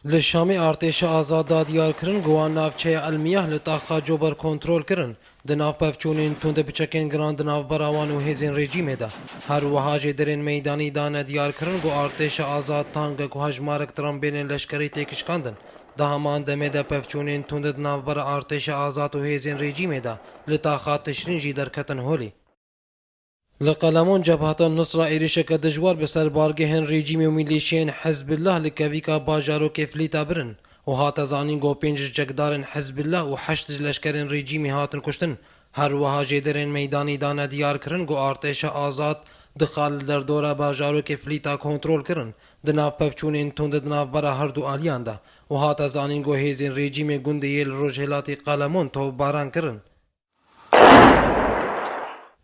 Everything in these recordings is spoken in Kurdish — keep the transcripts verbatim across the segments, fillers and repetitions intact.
Li Şamê artêşa azad da diyar kirin ku wan navçeya El Miyah li taxa Cober kontrol kirin. Di nav pevçûnên tund bi çekên giran di navbera wan û hêzên rejîmê de. Her wiha jêderên meydanî dane diyar kirin ku artêşa azad tangek û hejmarek tirambêlên leşkerî têkişkandin. Di heman demê de pevçûnên tund di navbera artêşa azad û hêzên rejîmê de li taxa Tişrîn jî derketin holê. Li Qelemon Cebheta Nusra êrişeke dijwar bi ser bargehên rejîmê û milîşiyên Hizbillah li kevîka bajarokê Flîta birin û hate zanîn ku pênc ji çekdarên Hizbillah û heşt ji leşkerên rejîmê hatin kuştin. Her wiha jêderên meydanî dane diyar kirin ku artêşa azad di xal li derdora bajarokê Flîta kontrol kirin, di nav pevçûnên tund di navbera herdu aliyan de û hate zanîn ku hêzên rejîmê gundê yê li rojhilatê Qelemon topbaran kirin.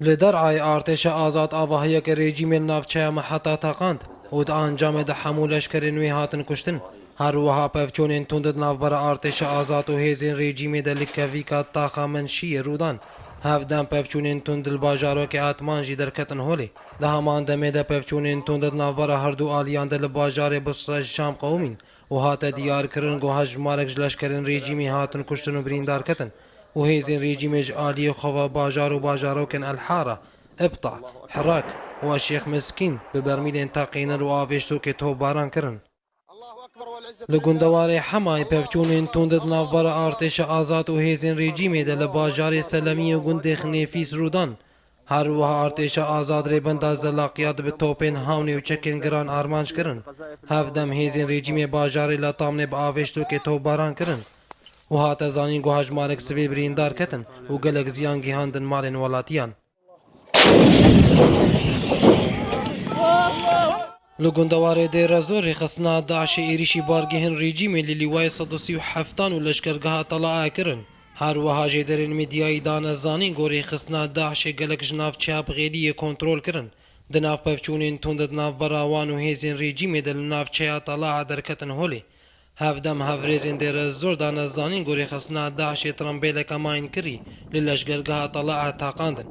Li Der'ayê artêşa azad avahiyeke rejîmê li navçeya Meheta teqand û di ancamê de hemû leşkerên wê hatin kuştin. Her wiha pevçûnên tund di navbera artêşa azad û hêzên rejîmê de li kevîka taxa Menşiyê rû dan. Hevdem pevçûnên tund li bajarokê Atman jî derketin holê. Di heman demê de pevçûnên tund di navbera herdu aliyan de li bajarê Busre ji Şam qewimîn û hate diyar kirin ku hejmarek ji leşkerên rejîmê hatin kuştin û birîndar ketin û hêzên rejîmê ji aliyê xwe ve bajar û bajarokên El Hara, Ibta, Hirak û Şêx Miskîn bi bermîlên teqînir û avêştokê topbaran kirin. Li gundewarê Hemayê pevçûnên tund di navbera artêşa azad û hêzên rejîmê de li bajarê Selemiyê û gundê Xinêfîs rû dan. Her wiha artêşa azad rêbenda Zelaqiyat bi topên hawnê û çekên giran armanc kirin. Hevdem hêzên rejîmê bajarê Letamnê bi avêştokê topbaran kirin û hate zanîn ku hejmarek sivîl birîndar ketin û gelek ziyan gihandin malên welatiyan. Li gundewarê Dêrezor rêxistina DAIŞê êrîşî bargehên rejîmê li lîwayê sed û sî û heftan û leşkergeha Tela'a kirin. Her wiha jêderên medyayî dane zanîn ku rêxistina DAIŞê gelek ji navçeya Bixêliyê kontrol kirin. Di nav pevçûnên tund di navbera wan û hêzên rejîmê de li navçeya Tela'a derketin holê. Hevdem hevrêzên Dêrezor dane zanîn ku rêxistina DAIŞê tirambêleke mayînkirî li leşgergeha Tela'a teqandin.